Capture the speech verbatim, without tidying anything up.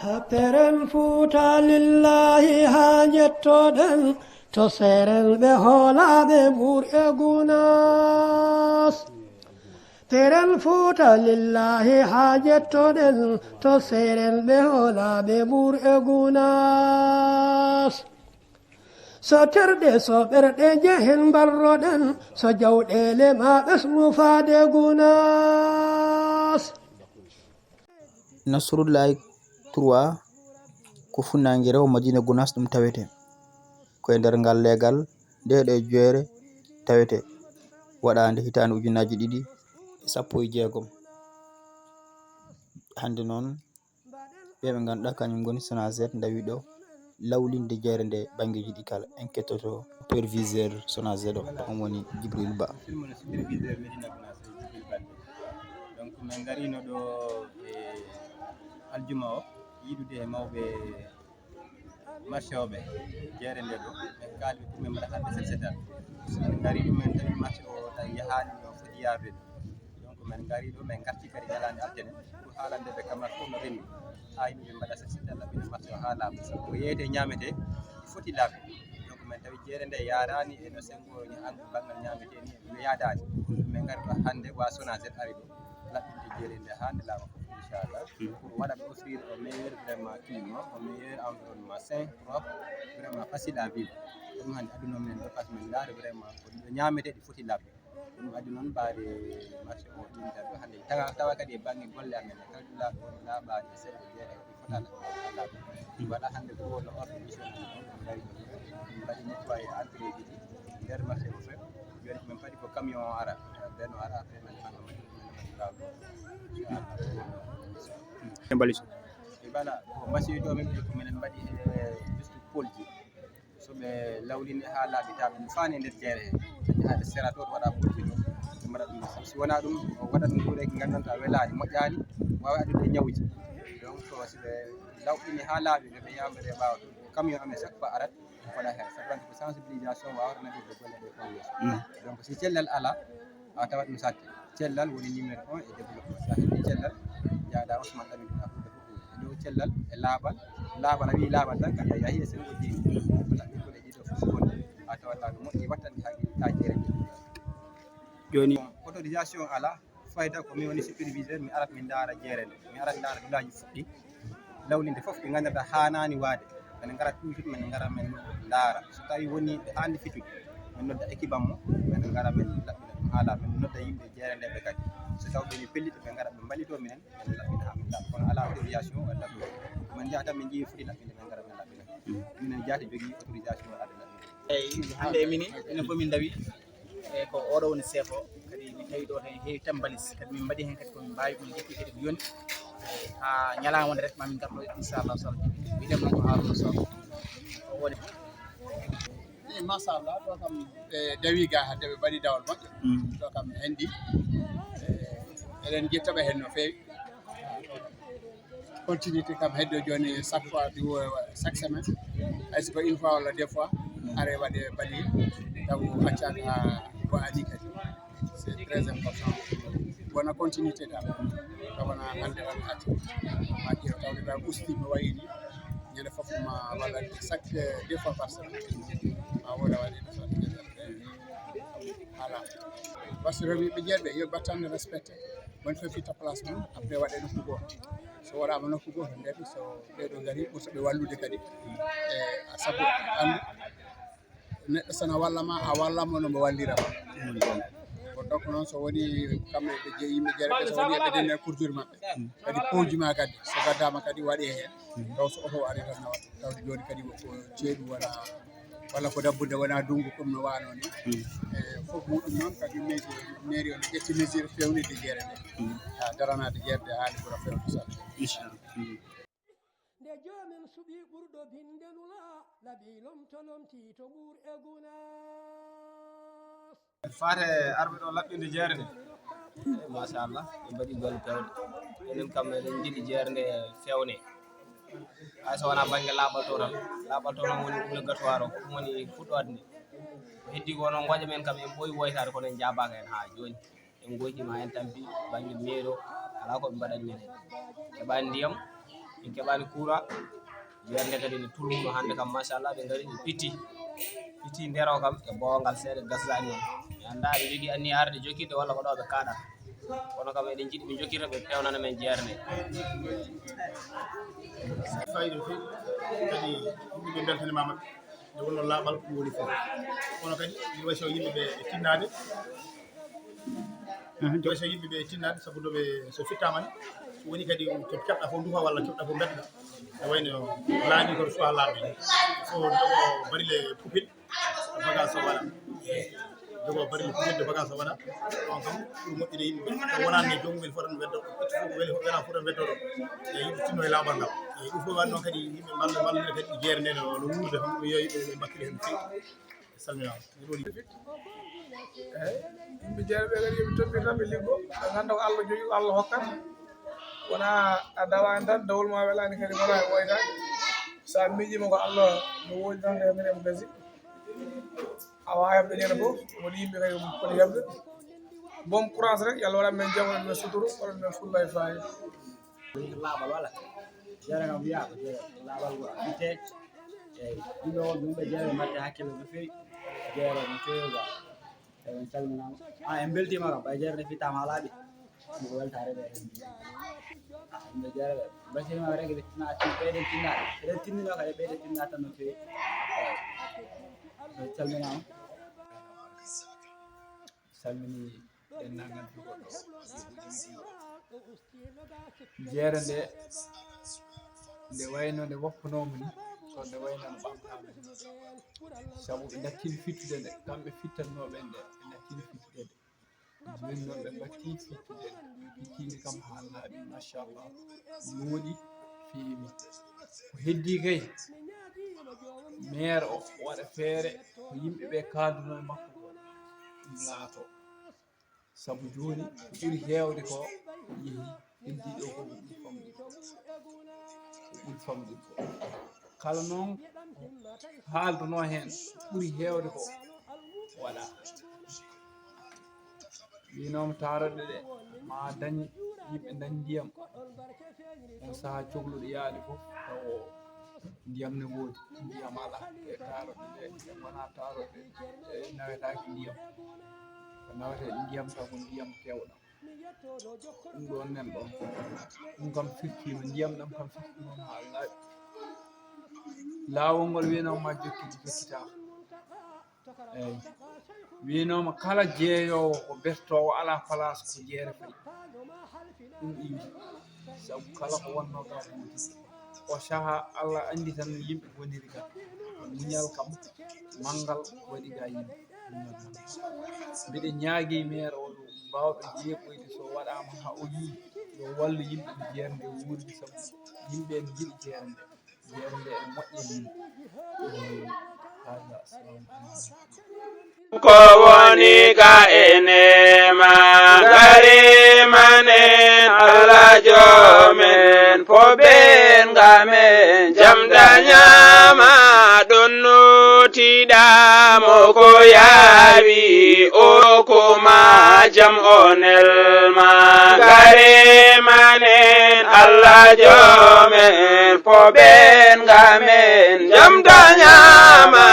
Peren Fuuta lillaahi haa njettoɗen, to seeren ɓe hoolaaɓe Mbuur e Gunaas. Peren Fuuta lillaahi haa njettoɗen, to seeren ɓe hoolaaɓe Mbuur e Gunaas. So terɗe, so ɓerɗe njehen mbarroɗen, so jawɗeele ma ɓesnu faade Gunaas. Nasrullahi trois ko funnaange rewo Madina Gunaas ɗum tawete. Ko e nder ngal leegal nde ɗo jeere tawete, waɗaande hitaande ujunaaji ɗiɗi e sappo e jeegom. Hannde noon, ɓe ɓe ngannduɗaa kañum ngoni Sonazed ndawi ɗo lawlinde jeere nde banngeeji ɗi kala. En kettoto superviseur Sonazed o, on woni Jibril Ba. Filmu no superviseur Medina Gounass, Jibril Balde. Donc min ngarino ɗo e aljuma o yiɗude e mawɓe marché oɓe jeere nde ɗo, ɓe kaali ɓe ɗumen mbaɗa hande set setal. Min ngari ɗumen tawi marché o tawi yahaani no foti yaarude. Donc min ngari ɗo, min ngarti kadi ñalaande altene pour haalande ɓe kamar fof no renndi. Haa yimɓe mbaɗa set setal, laɓɓina marché o haa laaɓa. Sabu ko yeeyete ñaamete foti laaɓde. Donc min tawi jeere nde yaadaani e no senngo banngal ñaamete ni no yaadaani. Min ngari ɗo hannde wa Sonazed ari ɗo laɓɓinde jeere nde haa nde laaɓa fof inchallah. Pour waɗa ɓe offrir au meilleur vraiment climat, au meilleur environnement sain, propre, vraiment facile à vivre. Ɗum hannde aduna men ɗo kasi men ndaare vraiment ko ɗo ñaamete ɗi foti laaɓde. Ɗum addi noon mbaade marché o ɗum tan ɗo hannde tawa tawa kadi e bannge golle amen kala ɗo laaɓi woni laaɓaani e seeɗa jeere ɗi fota laaɓi. Voilà hannde ko wonno ordre mission amen o ɗum mbaɗi ɗum mbaɗi nettoyé entrée ji ɗi nder marché o fof. Jooni ko min mbaɗi ko camion o ara nden o ara après men fanga mbaɗi ɗum men mbaɗi laaɓi. E mbalis. E voilà ko machine ɗo min ɓe ko minen mbaɗi e juste pôle ji. So ɓe lawlini haa laaɓi taɓe ɗum faani e nder jeere he yaade sera to to waɗa produit ɗo ɓe mbaɗa ɗum ɗo sabu si wonaa ɗum o waɗat ɗum ɗuuɗe ko nganndanɗaa welaani moƴƴaani waawi addude ñawuji. Donc si ɓe lawɗini haa laaɓi ɓe ɓe yamre ɓaawa ɗum camion amen chaque fois arat waɗa heen sabu ko sensibilisation wawata naɓirde golle ɗe kon yeeso. Donc si cellal alaa a tawat ɗum satte. Cellal woni numéro un e développement. Sa heɓi cellal, jaaɗa Ousmane ɗamin ɗum affaire de fof e dow cellal e laaɓal. Laaɓal a wii laaɓal tan kadi a yahi e senngo jeeri. Wala ɗum ko ɗe ɗiɗo fof ko a tawata no moƴƴi wattande hakkille ta jeere nde. Jooni Autorisation alaa, fayda ko min woni superviseur, mi arat mi ndaara jeere nde, mi arat ndaara village fuɗɗi. Lawlinde fof ɓe nganndirta haanaani waade. Men ngara toujours men ngara men ndaara so tawi woni ɓe haandi fitude men nodda équipe am o men ngara men laɓɓina ɗum haala men nodda yimɓe jeere nde ɓe kadi so taw ɓe pellito ɓe ngara ɓe mballito minen men laɓɓina haa min laaɓa kono alaa autorisation wadda ɗum men njaha tan min njiyi foti laɓɓinde men ngara men laɓɓina minen jaati jogii autorisation waɗa laɓɓina Eyi hannde e mini enen fof min ndawi e ko oɗo woni chef o kadi mi tawi ɗo tan heewi tambalis kadi min mbaɗi heen kadi komin mbaawi min jetti kadi ko yoni ha ñalawma wonde rek mamin ngarto inchallah so Allah jaɓi wiɗen noon ko haalno so o woni machallah ɗo kam ɓe dawi ga hadde ɓe mbaɗi dawal maɓɓe ɗo kam hendi eɗen jettaɓe hen no feewi continuité kam heddo joni chaque fois ɗi wowa chaque semaine hay siko une fois walla deux fois are waɗe bali taw accaka ko ani kadi c'est très important wona continuité dal taw wona hande tan acca ma ƴeew tawde dal usti no wayini ñande fof ma walla chaque deux fois par semaine ma woda waɗe voilà parce que rewiɓe jeeɗɓe yo battanɓe respecté woni fof fitta place mum après waɗe nokku goto so waɗama nokku goto nden so ɓeɗo gari ɓurta ɓe wallude kadi e saabu andu neɗɗo sona wallama a wallama no mo wallirama ko donc noon so woni kamɓe ɓe jeeyi yimɓe jeere ɓe so woni eɓe denni e courdure maɓɓe kadi pooji ma kadi so gaddama kadi waɗe hen taw so oto ari tan nawa tawde joni kadi ko ceeɗu wona walla ko dabbude wona dungu comme no wano ni e fof muɗum noon kadi mairie o ne ƴetti mesure fewnirde jeere nde ha daranade jeerde haali ɓura fewde sal Nde joomen suɓii ɓurɗo binde nula, laɓi lomto lomtii to Mbuur e Gunaas. Faate arɓe ɗo laɓɓinde jeere nde. Machallah ɓe mbaɗi golle pewɗe. Enen kam eɗen njiɗi jeere nde fewne. Hay so wonaa bannge laaɓal to tan, laaɓal to tan woni obligatoire o, ko ɗum woni fuɗɗoode nde. Ko heddii ko noon ngoƴa men kam en ɓooyi woytaade kono en njaabaaka heen haa jooni. En ngoytiima heen tampi bannge meeɗo alaa ko ɓe mbaɗani men heen. Keɓaani ndiyam, En keɓaani kuura. Jeernde kadi ne tulwuno hannde kam, machallah, ɓe ngari ɓe piti. Piti ndero kam e boowal seeɗa, gasdaani noon. Mi anndaa ɓe njogii anniya arde jokkirde walla ko ɗo ɓe kaaɗata. Kono kam eɗen njiɗi ɓe njokkira, ɓe peewnana men jeernde. Fayda no feewi, kadi yimɓe ɓe mbeltaniima maɓɓe. Nde wonnoo laaɓal ko woni fof. Kono kadi ina wayi so yimɓe ɓe e tinnaade. Ina wayi so yimɓe ɓe e tinnaade, sabu ɗo ɓe so fittaama ne, so woni kadi to keɓɗa fof ndufa walla keɓɗa fof mbedda. Ene wayi no laaɓi ko suwa laaɓde. Fof jogo barile pupil, bagage o waɗa. Jogo barile pupil de bagage o waɗa. On kam, ɗum moƴƴude yimɓe. Taw wonani ne joomum weli fof tan weddo, weli fof tan weddo ɗo. E yimɓe tinno e laaɓal ngal. E ɗum fof waɗi noon kadi yimɓe mballa, mballira kadi ko jeere nde no, no wuurde tan, ɗum yo yimɓe ɓe mbakkili heen feewi. Salminaama. Eeyi, yimɓe jeere ɓe kadi yo ɓe toppir tan, ɓe liggo, ɓe ngannda ko Allah jogii, ko Allah hokkat. Wona a dawaani tan, dawol ma welaani kadi, wona e woytaade. So a miijiima ko Allah no woodi tan, ko yamiri mo gasi. A waawaa heɓde ñande fof, woni yimɓe kadi poti heɓde. Bon courage rek, yo Allah waɗan men jam, waɗan men suturu, waɗan men fulla e faayida. Laaɓal wala? Jeere kam wiyaa ko jeere laaɓal ko fitte. Eeyi, ɗum ɗo wonɓe yimɓe jeere mbaɗde hakkille no feewi. Jeere no feewi quoi. Eeyi, en calminaama. Ah, en mbeltiima kam, ɓay jeere nde fittaama haa laaɓi. Ɗum ko weltaare ɓe heen. Ah, yimɓe jeere ɓe. Mbeltiima rek, ɓe tinna, tin-, ɓeyden tinnaade. Eɗen tinndinoo kadi, ɓeyden tinnaade tan no feewi. Eeyi. En calminaama. Salmini denndaangal jogooɗo jeere nde, nde wayno nde woppanoomo ni, ko nde wayno no ɓamtaama ni. Sabu ɓe ndattini fittude nde, kamɓe fittannooɓe nde, ɓe ndattini fittude nde. Jooni noon ɓe mbattii fittude nde, ɓe pittini kam haa laaɓi, machallah, moɗi, feewi. Ko heddii kay, maire o waɗa feere ko yimɓe ɓe kaaldunoo e makko ko ɗum laatoo. Sabu jooni ko ɓuri heewde ko yehi, heddii ɗo ko ɓuri famɗude. Ko ɓuri famɗude ko. Kala noon ko haaldunoo heen, ko ɓuri heewde ko waɗaa. Wiinooma taaroɗe ɗe ma dañe, yimɓe daña ndiyam. On sahaa cokluɗo yaade fof, taw ndiyam ne woodi, ndiyam alaa. E taaroɗe ɗe, ɗe ngonaa taaroɗe, ɗe nawetaake ndiyam. Ko nawetee ndiyam taw ko ndiyam keewɗam. Ɗum ɗoon nan ɗoon. Ɗum kam firtiima, ndiyam ɗam kam firtiima haa laaɓi. Laawol ngol wiyanoo ma jokkiti, jokkitaaka. Eeyi. Wiyanoo ma kala jeeyoowo ko bertoowo, alaa palaas ko jeere fayi. Ɗum iwi. Sabu kala ko wonnoo ga huuti. O sahaa Allah anndi tan no yimɓe ngoniri ga. Muñal kam, manngal waɗi ga yimɓe. Mbiɗa ñaagii maire o ɗo mbaawɗo jeeɓoyde so waɗaama haa o yii yo wallu yimɓe ɓe jeere nde wuurdi sabu yimɓe ene njiɗi jeere nde. Jeere nde ene moƴƴa yimɓe. Haaja, assalamu aleykum. Ko woni ka e neema, ngari manen Allah joomen, foben ngamen, jam dañaama, ɗon nutiɗa mo ko yaawi, o ko ma jam o nelma, ngari manen Allah joomen, foben ngamen, jam dañaama,